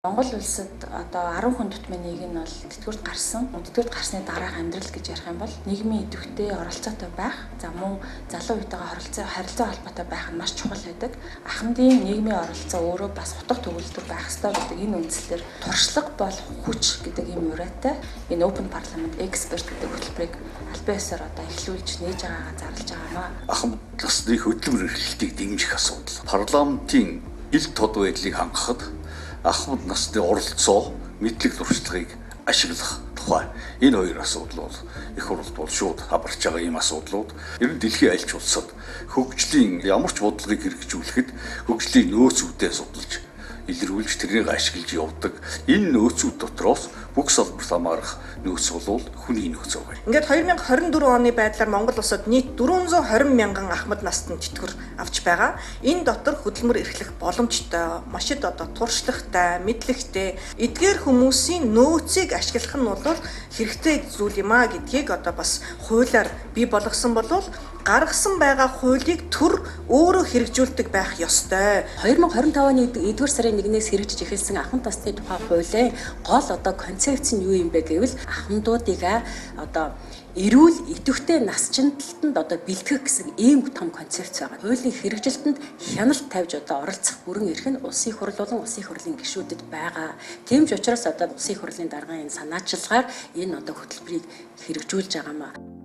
Монгол улсад одоо 10 хүн тутмын нэг нь бол тэтгэврт гарсан. Тэтгэврт гарсны дараах амьдрал гэж ярих юм бол нийгмийн идэвхтэй оролцоотой байх, за мөн залуу үетэйгээ харилцаа холбоотой байх нь маш чухал байдаг. Ахмадын нийгмийн оролцоо өөрөө бас утга төгөлдөр байх ёстой гэдэг энэ үндслээр туршлага бол хүч гэдэг ийм уриатай энэ Open Parliament Expert гэдэг хөтөлбөрийг албан ёсоор одоо эхлүүлж нээж байгаагаа зарлж байгаа юм аа. Ахмад насны хөдөлмөр эрхлэлтийг дэмжих асуудал. Парламентын ил тод байдлыг хангахад ахмад насны оролцоо, мэдлэг туршлагыг ашиглах тухай энэ хоёр асуудал бол их хурлд бол шууд хабарч байгаа ийм асуудлууд. Ер нь дэлхийн аль ч улсад хөгжлийн ямар ч бодлогыг хэрэгжүүлэхэд хөгжлийн нөөцүүдээ судалж илрүүлж тэрнийг ашиглаж явдаг. Энэ нөөцүүд дотроос бүх салбарт хамаарах нөөц бол хүний нөөц байгаа. Ингээд 2024 оны байдлаар Монгол улсад нийт 420 мянган ахмад настан тэтгэвэр авч байгаа. Энэ дотор хөдөлмөр эрхлэх боломжтой, маш их одоо туршлагатай, мэдлэгтэй эдгээр хүмүүсийн нөөцийг ашиглах нь бол хэрэгтэй зүйл юм а гэдгийг одоо бас хуулиар бий болгосон бол гаргасан байгаа хуулийг төр өөрөө хэрэгжүүлдэг байх ёстой. 2025 оны 1-р сарын 1-ээс хэрэгжиж эхэлсэн ахмад насны тухай хуулийн гол одоо концепц нь юу юм бэ гэвэл ахмадуудыг одоо эрүүл идэвхтэй насжилтанд одоо бэлтгэх гэсэн ийм том концепц байгаа. Хуулийн хэрэгжилтэнд хяналт тавьж одоо оролцох бүрэн эрх нь Улсын их хурл болон Улсын их хурлын гишүүдэд байгаа. Тийм ч учраас одоо Улсын их хурлын даргын энэ санаачилгаар энэ одоо хөтөлбөрийг хэрэгжүүлж байгаа юм аа.